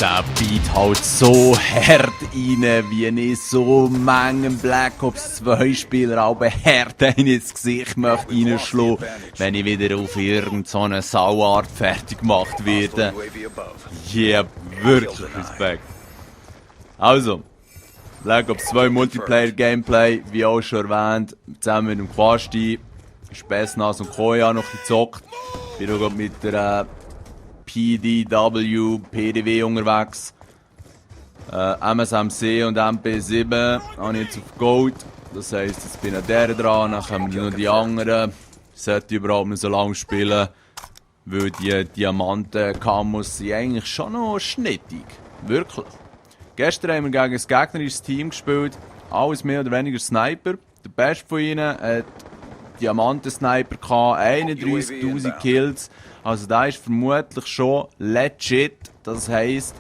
der Beat haut so hart rein, wie ich so manchen Black Ops 2 Spieler aber hart ins Gesicht möchte reinschlagen, wenn ich wieder auf irgendeine Sauart fertig gemacht werde. Yeah, wirklich Respekt. Also, Black Ops 2 Multiplayer Gameplay, wie auch schon erwähnt, zusammen mit dem Quasti, Spessnas und Koya noch gezockt. Bin auch mit der PDW unterwegs. MSMC und MP7 habe ich jetzt auf Gold. Das heisst, jetzt bin ich an der dran, dann kommen noch die anderen. Ich sollte überhaupt nicht so lange spielen, weil die Diamanten-Kamos sind eigentlich schon noch schnittig. Wirklich. Gestern haben wir gegen ein gegnerisches Team gespielt, alles mehr oder weniger Sniper. Der beste von ihnen hat Diamanten-Sniper gehabt, 31.000 Kills. Also da ist vermutlich schon legit, das heisst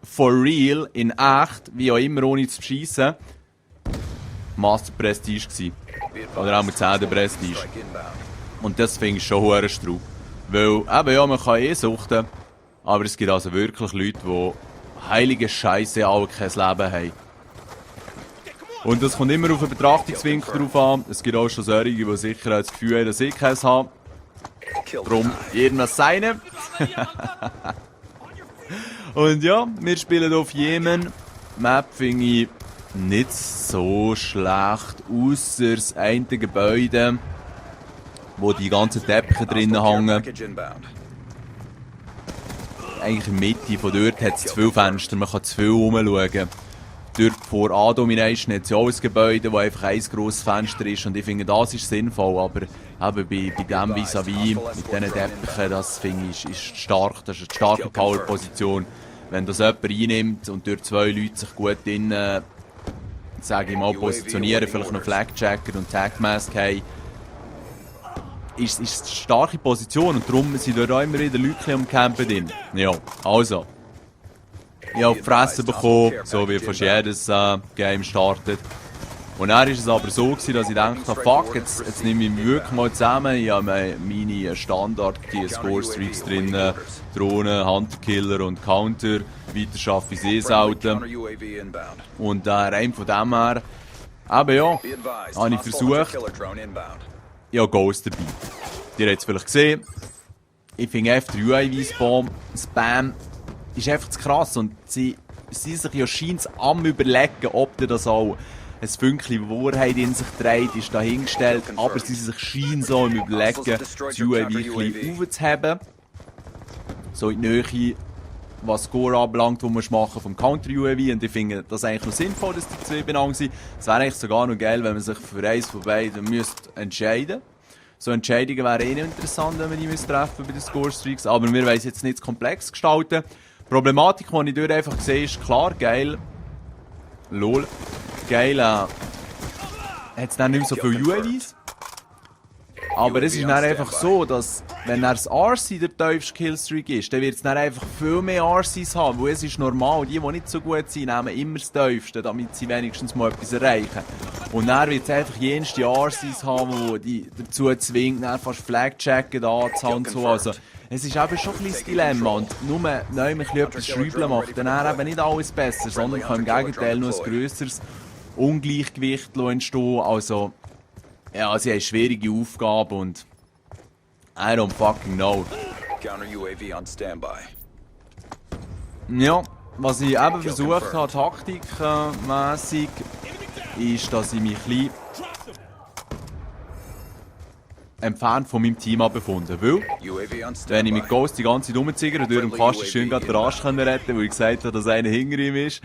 for real, in echt, wie auch immer ohne zu schiessen, Master Prestige gsi. Oder auch mit 10. Prestige. Und das finde ich schon hure Straub. Weil, eben ja, man kann suchten, aber es gibt also wirklich Leute, die heilige Scheiße alle kein Leben haben. Und das kommt immer auf den Betrachtungswinkel drauf an. Es gibt auch schon solche, die sicher das Gefühl haben, dass ich keins habe. Darum irgendwas seine. Und ja, wir spielen auf Jemen. Map finde ich nicht so schlecht, ausser das eine Gebäude, wo die ganzen Teppiche drinnen hängen. Eigentlich in der Mitte, von dort hat es zu viele Fenster, man kann zu viel rumschauen. Dort vor A-Domination hat es ja auch ein Gebäude, wo einfach ein grosses Fenster ist und ich finde, das ist sinnvoll, aber eben bei dem vis-à-vis, mit diesen Teppichen, das finde ich ist stark, das ist eine starke Power-Position. Wenn das jemand einnimmt und durch zwei Leute sich gut innen, sage ich mal, positionieren, vielleicht noch Flagjacker und Tagmask haben, ist es eine starke Position und darum sind dort auch immer wieder Leute am Campen drin. Ja, also. Ich habe die Fresse bekommen, so wie fast jedes Game startet. Und dann war es aber so gewesen, dass ich dachte, fuck, jetzt nehme ich mich wirklich mal zusammen. Ich habe meine Standard, die Score-Streaks drin, Drohnen, Hunter-Killer und Counter. Weiter schaffe ich es selten. Und rein von dem her, eben ja, habe ich versucht. Ich habe Ghost dabei. Ihr habt es vielleicht gesehen. Ich finde einfach der UAV-Spam ist einfach zu krass und sie sich ja scheint am überlegen, ob das auch ein Fünkchen Wahrheit in sich trägt, ist dahingestellt, aber sie sich scheint so im Überlegen, das UAV ein bisschen aufzuheben. So in die Nähe, was Score anbelangt, die man machen vom Counter-UAV und ich finde das eigentlich noch sinnvoll, dass die zwei benannt sind. Es wäre eigentlich sogar noch geil, wenn man sich für eins von beiden entscheiden müsste. So Entscheidungen wären eh nicht interessant, wenn wir die treffen bei den Score-Streaks, aber wir wollen es jetzt nicht zu komplex gestalten. Die Problematik, die ich dort einfach sehe, ist klar, geil. Lol. Geil, hat es dann nicht mehr so viele UAVs. Aber es ist dann einfach so, dass, wenn das RC der tiefste Killstreak ist, dann wird es dann einfach viel mehr RCs haben, weil es ist normal, die nicht so gut sind, nehmen immer das tiefste, damit sie wenigstens mal etwas erreichen. Und dann wird es einfach jenste RCs haben, die dazu zwingen, dann fast Flagjacken anzuhaben und so. Also, es ist eben schon ein bisschen das Dilemma und nur neu etwas Schräubeln macht dann eben nicht alles besser, sondern kann im Gegenteil noch ein grösseres Ungleichgewicht entstehen. Also, ja, sie haben eine schwierige Aufgabe und I don't fucking know. Ja, was ich eben versucht habe, taktikmässig, ist, dass ich mich ein bisschen entfernt von meinem Team befunden. Weil, wenn ich mit Ghost die ganze Zeit rumziehe und durch fast schön den Arsch retten konnte, weil ich gesagt habe, dass einer hinter ihm ist.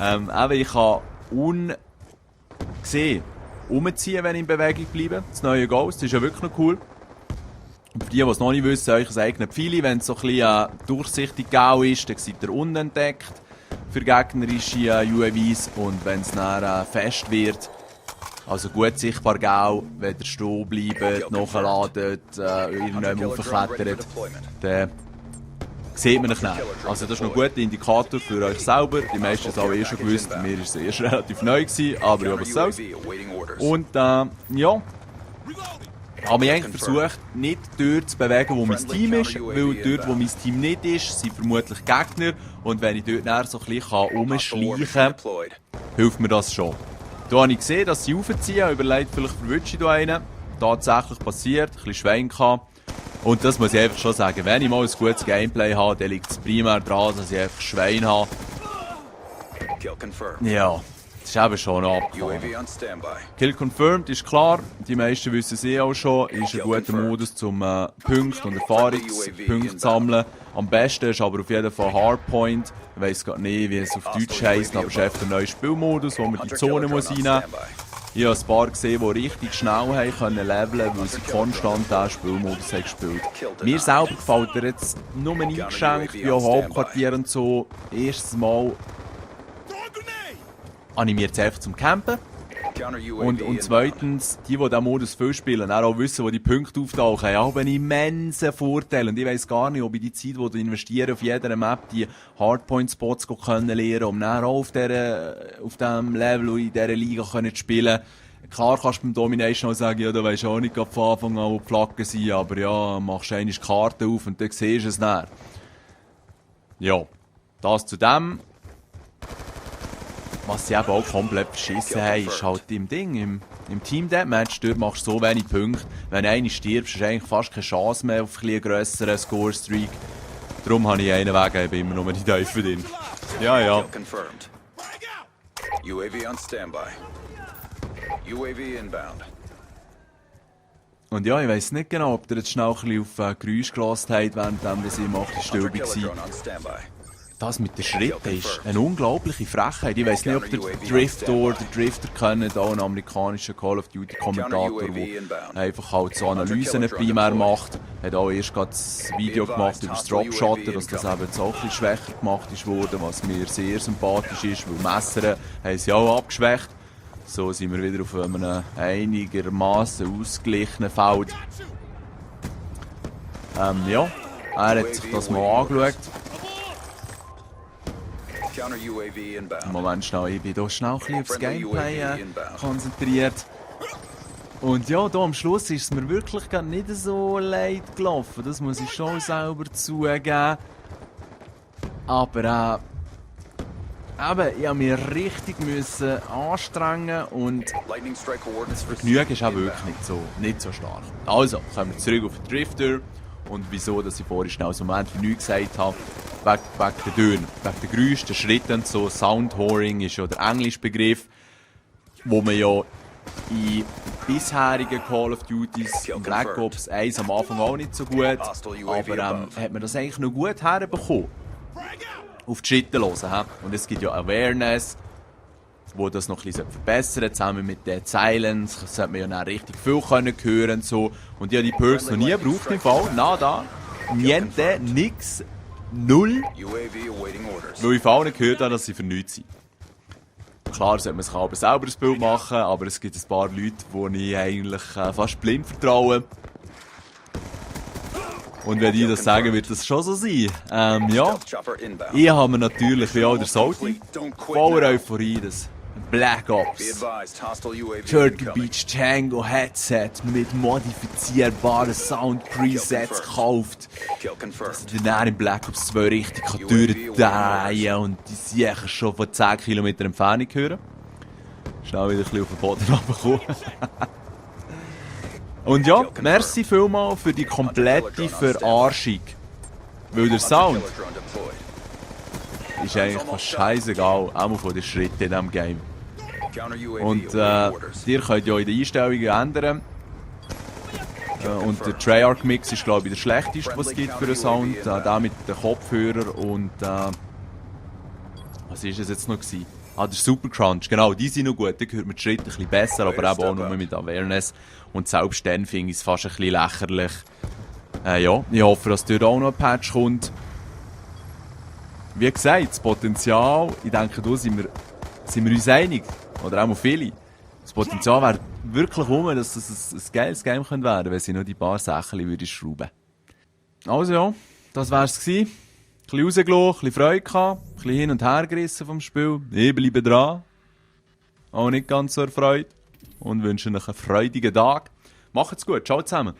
Eben, ich kann ungesehen umziehen, wenn ich in Bewegung bleibe. Das neue Ghost ist ja wirklich noch cool. Und für die, die es noch nicht wissen, euch ein eigenes Pfeili. Wenn es so ein bisschen durchsichtig grau ist, dann seid ihr unentdeckt für gegnerische UAVs. Und wenn es dann fest wird, also gut sichtbar grau, wenn ihr stehen bleibt, nachladet, irgendwann aufklettert, dann sieht man nicht. Also das ist noch ein guter Indikator für euch selber. Die meisten haben es auch schon gewusst. Mir war es erst relativ neu gewesen, aber ja, was soll's. Und ja, habe mich eigentlich versucht, nicht dort zu bewegen, wo mein Team ist, weil dort, wo mein Team nicht ist, sind vermutlich Gegner. Und wenn ich dort näher so ein bisschen rumschleichen kann, hilft mir das schon. Da habe ich gesehen, dass sie raufziehen, überlegt, vielleicht verwünsche ich da einen. Tatsächlich passiert, ein bisschen Schwein gehabt. Und das muss ich einfach schon sagen, wenn ich mal ein gutes Gameplay habe, dann liegt es primär daran, dass ich einfach Schwein habe. Ja, das ist eben schon abgefahren. Kill confirmed ist klar, die meisten wissen es auch schon, ist ein guter Modus zum Punkte und Erfahrungspunkte sammeln. Am besten ist aber auf jeden Fall Hardpoint. Ich weiss gar nicht, wie es auf Deutsch heisst, aber es ist einfach ein neuer Spielmodus, wo man die Zone reinnehmen muss. Ich habe ein paar gesehen, die richtig schnell haben leveln, weil sie konstant diesen Spielmodus haben gespielt. Mir selber gefällt er jetzt nur eingeschränkt, wie auch Hauptquartier und so. Erstes Mal animiert es einfach zum Campen. Und zweitens, die diesen Modus viel spielen, auch wissen, wo die Punkte auftauchen, haben einen immensen Vorteil. Und ich weiss gar nicht, ob ich die Zeit, die ich investiere, auf jeder Map die Hardpoint-Spots lernen können, um dann auch auf diesem Level und in dieser Liga zu spielen. Klar kannst du beim Domination auch sagen, ja, da weisst du auch nicht von Anfang an, wo die Flaggen sind, aber ja, machst du eine Karte auf und dann siehst du es dann. Ja, das zu dem. Was sie eben auch komplett verschissen haben, ist halt im Ding, im Team Deathmatch, dort machst du so wenig Punkte. Wenn einer stirbst, hast du eigentlich fast keine Chance mehr auf einen grösseren Score-Streak. Darum habe ich einen Weg, ich bin immer nur die Teufel drin. Ja, ja. Und ja, ich weiss nicht genau, ob ihr jetzt schnell ein bisschen auf Geräusche gelassen habt, während ich im 8. Still war. Das mit den Schritten ist eine unglaubliche Frechheit. Ich weiss nicht, ob der Drifter kennt, auch ein amerikanischer Call of Duty Kommentator, der einfach halt so Analysen primär macht. Er hat auch erst gerade ein Video gemacht über das Dropshotter, dass das eben jetzt auch ein bisschen schwächer gemacht ist worden, was mir sehr sympathisch ist, weil Messer haben sie auch abgeschwächt. So sind wir wieder auf einem einigermaßen ausgeglichenen Feld. Ja, er hat sich das mal angeschaut. Moment schnell, ich bin hier schnell ein bisschen aufs Gameplay konzentriert. Und ja, hier am Schluss ist es mir wirklich nicht so leid gelaufen. Das muss ich schon selber zugeben. Aber ich musste mich richtig anstrengen und das Vergnügen ist auch wirklich nicht so stark. Also, kommen wir zurück auf den Drifter. Und wieso, dass ich vorhin schnell so einen Moment für nichts gesagt habe. Wegen den Tönen, wegen den Geräuschen, den Schritten, so Soundwhoring ist ja der englische Begriff, wo man ja in bisherigen Call of Duties und Black Ops 1 am Anfang auch nicht so gut, aber hat man das eigentlich noch gut herbekommen. Auf die Schritte hören. Und es gibt ja Awareness, wo das noch ein bisschen verbessern sollte, zusammen mit den Zeilen. Das sollte man ja dann richtig viel hören können und so. Und ich habe die Perks noch nie gebraucht im Fall. Nada. Niente, nix, null. Weil ich von allen gehört habe, dass sie für nichts sind. Klar sollte man sich aber selber ein Bild machen, aber es gibt ein paar Leute, die ich eigentlich fast blind vertraue. Und wenn die das sagen, wird das schon so sein. Ja, ich habe mir natürlich, wie auch der Salty, voller Euphorie das Black Ops Turtle Beach Tango Headset mit modifizierbaren Sound-Presets gekauft, dass ich dann in Black Ops 2 richtig durchdrehen und die sicher schon von 10 km Entfernung hören. Schnell wieder ein bisschen auf den Boden runterkommen. Und ja, merci vielmals für die komplette Verarschung. Weil der Sound ist eigentlich fast scheißegal, auch von den Schritten in diesem Game. Und ihr könnt ja in den Einstellungen ändern. Und der Treyarch-Mix ist, glaube ich, der schlechteste, was es gibt für den Sound. Der mit den Kopfhörern und was war es jetzt noch gewesen? Der Super Crunch, genau, die sind noch gut, da hört man die Schritte ein bisschen besser, aber eben auch nur mit Awareness. Und selbst dann finde ich es fast ein bisschen lächerlich. Ja, ich hoffe, dass dort auch noch ein Patch kommt. Wie gesagt, das Potenzial, ich denke, da sind wir uns einig, oder auch viele. Das Potenzial wäre wirklich dass das ein geiles Game werden könnte, wenn sie noch die paar Sachen schrauben würden. Also ja, das wär's gewesen. Ein bisschen rausgelassen, ein bisschen Freude gehabt, ein bisschen hin und her gerissen vom Spiel. Ich bleibe dran. Auch nicht ganz so erfreut. Und wünsche euch einen freudigen Tag. Macht's gut, ciao zusammen.